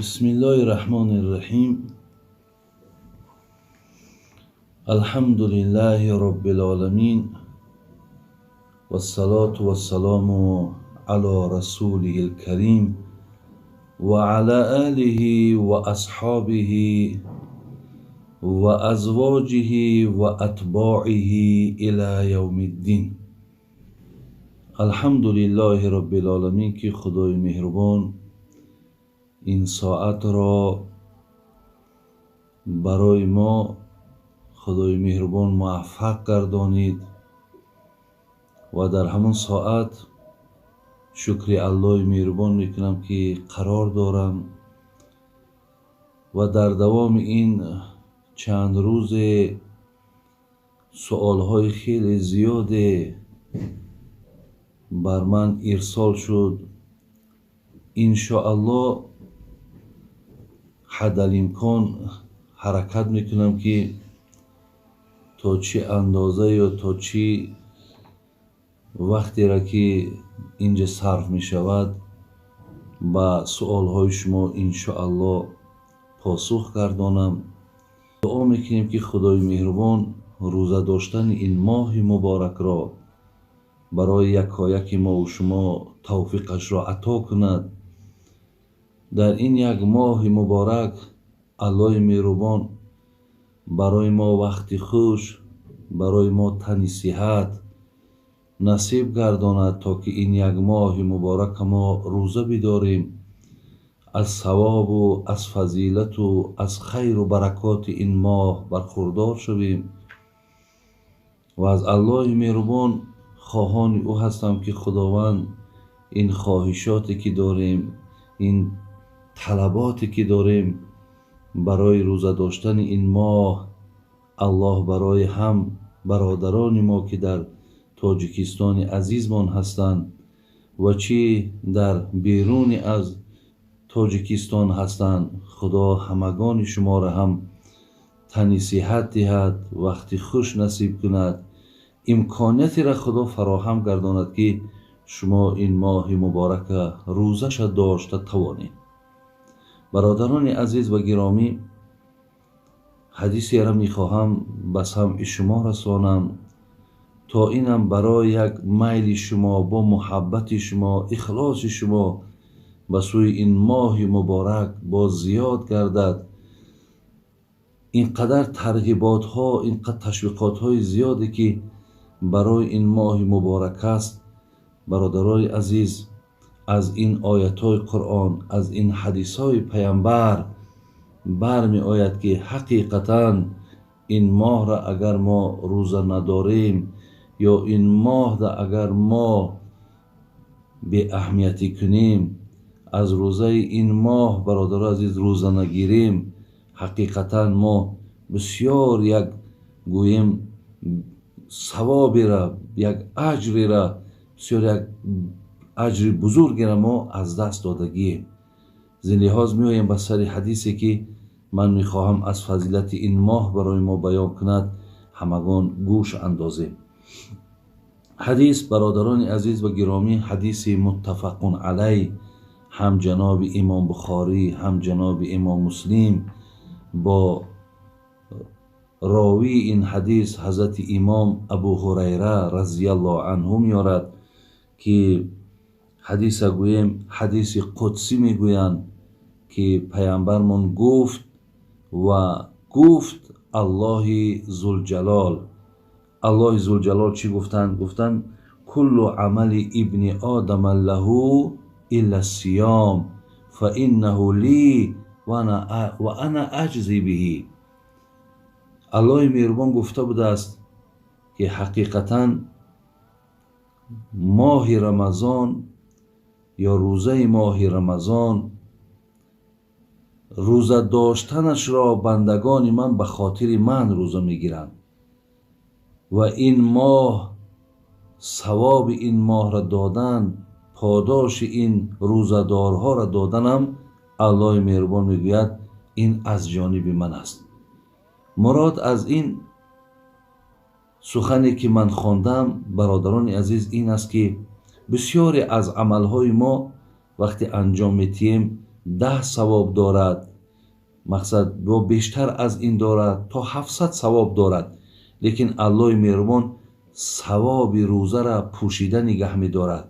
Бисмиллоҳи раҳмони раҳим. Алҳамдулиллаҳи роббил оламин. Вассалоту вассаламу ало расулиҳил карим ва ала олиҳи ва асҳобиҳи ва азвоҷиҳи ва атбоиҳи ила явмиддин. Алҳамдулиллоҳи роббил оламин, ки Худои меҳрубон ин соатро барои мо Худои меҳрубон муваффақ гардонид ва дар ҳамон соат шукри Аллоҳи меҳрубон мекунам, ки қарор дорам ва дар давоми ин чанд рӯзе суолҳои хеле зиёде бар ман ирсол шуд. Иншоаллоҳ ҳадалимкон ҳаракат мекунам, ки то чӣ андоза ё то чӣ вақтеро ки инҷа сарф мешавад, ба суолҳои шумо иншоаллоҳ посух гардонам. Дуо мекунем, ки Худои меҳрубон рӯза доштани ин моҳи муборакро барои якояки мову шумо тавфиқашро ато кунад. Дар ин як моҳи муборак Аллоҳи меҳрубон барои мо вақти хуш, барои мо тани сиҳат насиб гардонад, то ки ин як моҳи муборака мо рӯза бидорем, аз савобу аз фазилату аз хайру баракоти ин моҳ бархурдор шавем ва аз Аллоҳи меҳрубон хоҳони ӯ ҳастам, ки Худованд ин хоҳишоте ки дорем, ин талаботе ки дорем барои рӯза доштани ин моҳ, Аллоҳ барои ҳам бародарони мо, ки дар Тоҷикистони азизмон ҳастанд ва чӣ дар беруни аз Тоҷикистон ҳастанд, Худо ҳамагони шуморо ҳам тани сиҳат диҳад, вақти хуш насиб кунад, имкониятеро Худо фароҳам гардонад, ки шумо ин моҳи муборака рӯзаша дошта тавонед. Бародарони азиз ва гиромӣ, ҳадисеро мехоҳам ба самъи шумо расонам, то инам барои як майли шумо, бо муҳаббати шумо, ихлоси шумо ба сӯи ин моҳи муборак боз зиёд гардад. Ин қадар тарғиботҳо, ин қадар ташвиқотҳои зиёде ки барои ин моҳи муборак аст, бародарои азиз, аз ин оятҳои Қуръон, аз ин ҳадисҳои паямбар бармеояд, ки ҳақиқатан ин моҳра агар мо рӯза надорем ё ин моҳра агар мо беаҳамиятӣ кунем, аз рӯзаи ин моҳ, бародарои азиз, рӯза нагирем, ҳақиқатан мо бисёр як гӯем савобера, як аҷрера, бисёр як аҷри бузургеро мо аз даст додагием. Зин лиҳоз меоем ба сари ҳадисе, ки ман мехоҳам аз фазилати ин моҳ барои мо баён кунад, ҳамагон гӯш андозем. Ҳадис, бародарони азиз ва гиромӣ, ҳадиси муттафақун алайҳ, ҳам ҷаноби имом Бухорӣ, ҳам ҷаноби имом Муслим бо ровии ин ҳадис ҳазрати имом Абу Ҳурайра разияллоҳу анҳу меорад, ки ҳадиса гӯем ҳадиси қудсӣ мегӯянд, ки паямбармон гуфт ва гуфт Аллоҳи Зулҷалол. Аллоҳи Зулҷалол чӣ гуфтанд? Гуфтанд: куллу амали ибни одама лаҳу илла сиём фа иннаҳу ли ва ана аҷзи биҳи. Аллоҳи меҳрубон гуфта будааст, ки ҳақиқатан моҳи Рамазон ё рӯзаи моҳи Рамазон, рӯза доштанашро бандагони ман ба хотири ман рӯза мегиранд ва ин моҳ, савоби ин моҳро додан, подоши ин рӯзадорҳоро доданам, Аллоҳи меҳрубон мегӯяд, ин аз ҷониби ман аст. Мурод аз ин сухане ки ман хондам, бародарони азиз, ин аст, ки бисёре аз амалҳои мо вақте анҷом метиҳем, 10 савоб дорад, мақсад бо бештар аз ин дорад, то 700 савоб дорад. Лекин Аллоҳи меҳрубон савоби рӯзара пӯшида нигаҳ медорад.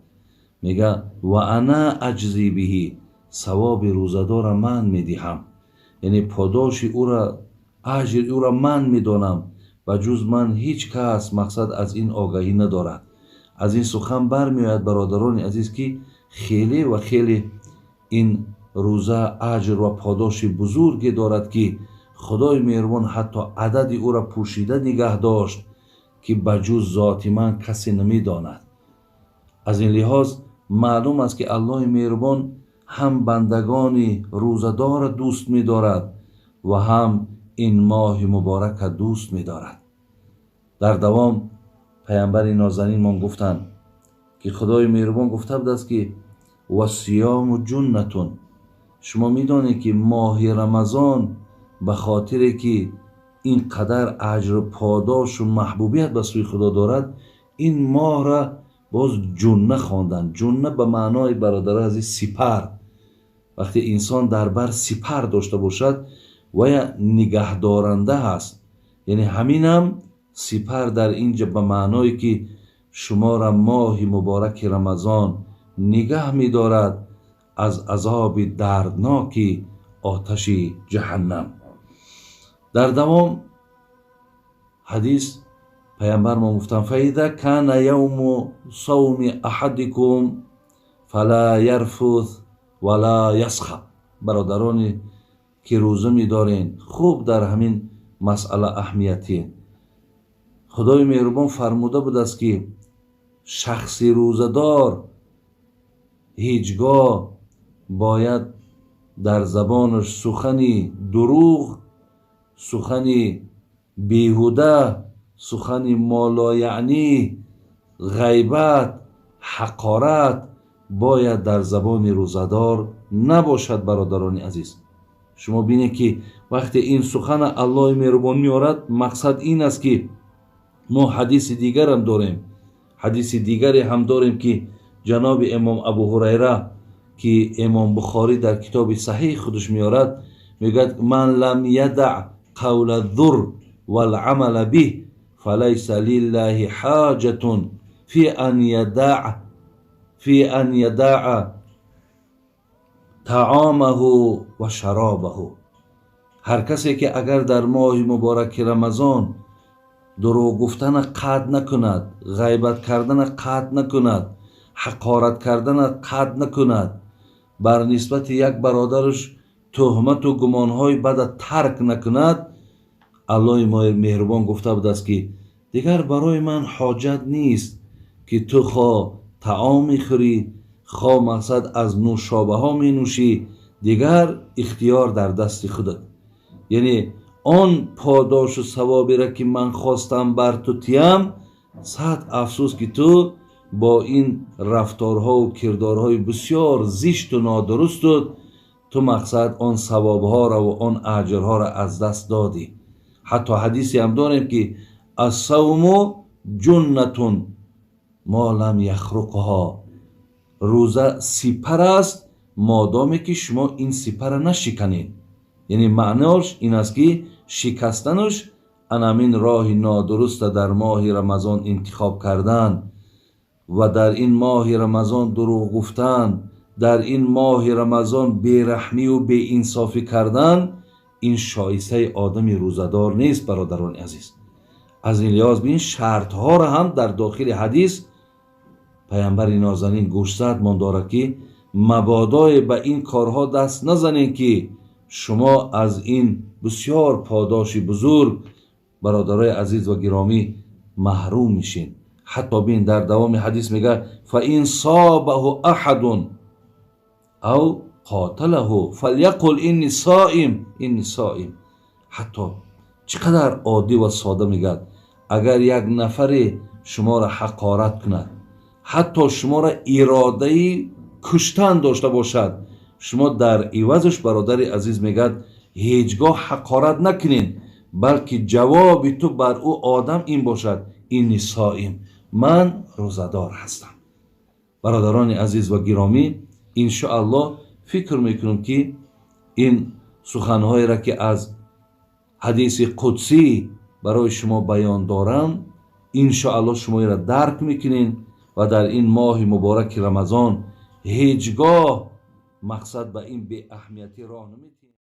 Мега ва ана аҷзи биҳи, савоби рӯзадора ман медиҳам, яъне подоши ӯра, аҷри ӯра ман медонам ва ҷуз ман ҳеҷ кас мақсад аз ин огаҳӣ надорад. Аз ин сухан бармеояд, бародарони азиз, ки хеле ва хеле ин рӯза аҷр ва подоши бузурге дорад, ки Худои меҳрубон ҳатто адади ӯра пӯшида нигаҳ дошт, ки ба ҷуз зоти ман касе намедонад. Аз ин лиҳоз маълум аст, ки Аллоҳи меҳрубон ҳам бандагони рӯзадорро дӯст медорад ва ҳам ин моҳи муборака дӯст медорад. Дар давом паямбари нозанинмон гуфтанд, ки Худои меҳрубон гуфта будааст, ки вассиёму ҷуннатун. Шумо медонед, ки моҳи Рамазон ба хотире ки ин қадар аҷру подошу маҳбубият ба сӯи Худо дорад, ин моҳра боз ҷунна хонданд. Ҷунна ба маънои, бародари азиз, сипар. Вақте инсон дар бар сипар дошта бошад, вая нигаҳдоранда ҳаст. Яъне ҳаминам сипар дар инҷа ба маъное ки шуморо моҳи мубораки Рамазон нигаҳ медорад аз азоби дардноки оташи ҷаҳаннам. Дар давом ҳадис паямбармон гуфтанд: фаиза кана явму савми аҳадикум фала ярфус вала ясхаб. Бародароне ки рӯза медорен, хуб дар ҳамин масъала аҳамиятӣ. Худои меҳрубон фармуда будааст, ки шахси рӯзадор ҳеҷ гоҳ бояд дар забонаш сухани дурӯғ, сухани беҳуда, сухани молояънӣ, ғайбат, ҳақорат бояд дар забони рӯзадор набошад. Бародарони азиз, шумо бинед, ки вақте ин сухана Аллоҳи меҳрубон меорад, мақсад ин аст, ки мо ҳадиси дигарам дорем, ҳадиси дигаре ҳам дорем, ки ҷаноби имом Абу Ҳурайра, ки имом Бухорӣ дар китоби саҳиҳи худаш меорад, мегӯяд: ман лам ядаъ қавла зур валъамала биҳ фалайса лиллаҳи ҳоҷатун фи ан ядаъа таъомаҳу ва шаробаҳу. Ҳар касе ки агар дар моҳи мубораки Рамазон дурӯғ гуфтана қатъ накунад, ғайбат кардана қатъ накунад, ҳақорат кардана қатъ накунад, бар нисбати як бародараш туҳмату гумонҳои бада тарк накунад, Аллоҳи меҳрубон гуфта будааст, ки дигар барои ман ҳоҷат нест, ки ту хо таом мехӯрӣ, хо мақсад аз нӯшобаҳо менӯшӣ, дигар ихтиёр дар дасти худат. Яъне он подошу савоберо, ки ман хостам бар ту тиям, сад афсӯс, ки ту бо ин рафторҳову кирдорҳои бисёр зишту нодурусту ту мақсад он савобҳоро ва он аҷрҳоро аз даст додӣ. Ҳатто ҳадисе ҳам дорем, ки ассавму ҷуннатун мо лам яхруқҳо. Рӯза сипар аст, модоме ки шумо ин сипарра нашиканед. Яъне маънош ин аст, ки шикастанаш анамин роҳи нодуруста дар моҳи Рамазон интихоб кардан ва дар ин моҳи Рамазон дурӯғ гуфтан, дар ин моҳи Рамазон бераҳмию беинсофӣ кардан, ин шоистаи одами рӯзадор нест, бародарони азиз. Аз ин лиҳоз бин шартҳоро ҳам дар дохили ҳадис паямбари нозанин гӯшзад мон дорад, ки мабодое ба ин корҳо даст назанед, ки шумо аз ин бисёр подоши бузург, бародарои азиз ва гиромӣ, маҳрум мешин. Ҳатто бин дар давоми ҳадис мегӯяд: фа ин собаҳу аҳадун ав қоталаҳу фаляқул инни соим, инни соим. Ҳатто чӣ қадар оддӣ ва сода мегӯяд: агар як нафаре шуморо ҳақорат кунад, ҳатто шуморо иродаи куштан дошта бошад, шумо дар ивазаш, бародари азиз, мегӯяд, ҳеҷ гоҳ ҳақорат накунед, балки ҷавоби ту бар ӯ одам ин бошад: инни соим, ман рӯзадор ҳастам. Бародарони азиз ва гиромӣ, иншоаллоҳ Фикр мекунам, ки ин суханҳоеро, ки аз ҳадиси қудсӣ барои шумо баён дорам, иншоаллоҳ шумо инро дарк мекунед ва дар ин моҳи мубораки Рамазон ҳеҷ гоҳ мақсад ба ин беаҳамиятӣ роҳ намедиҳед.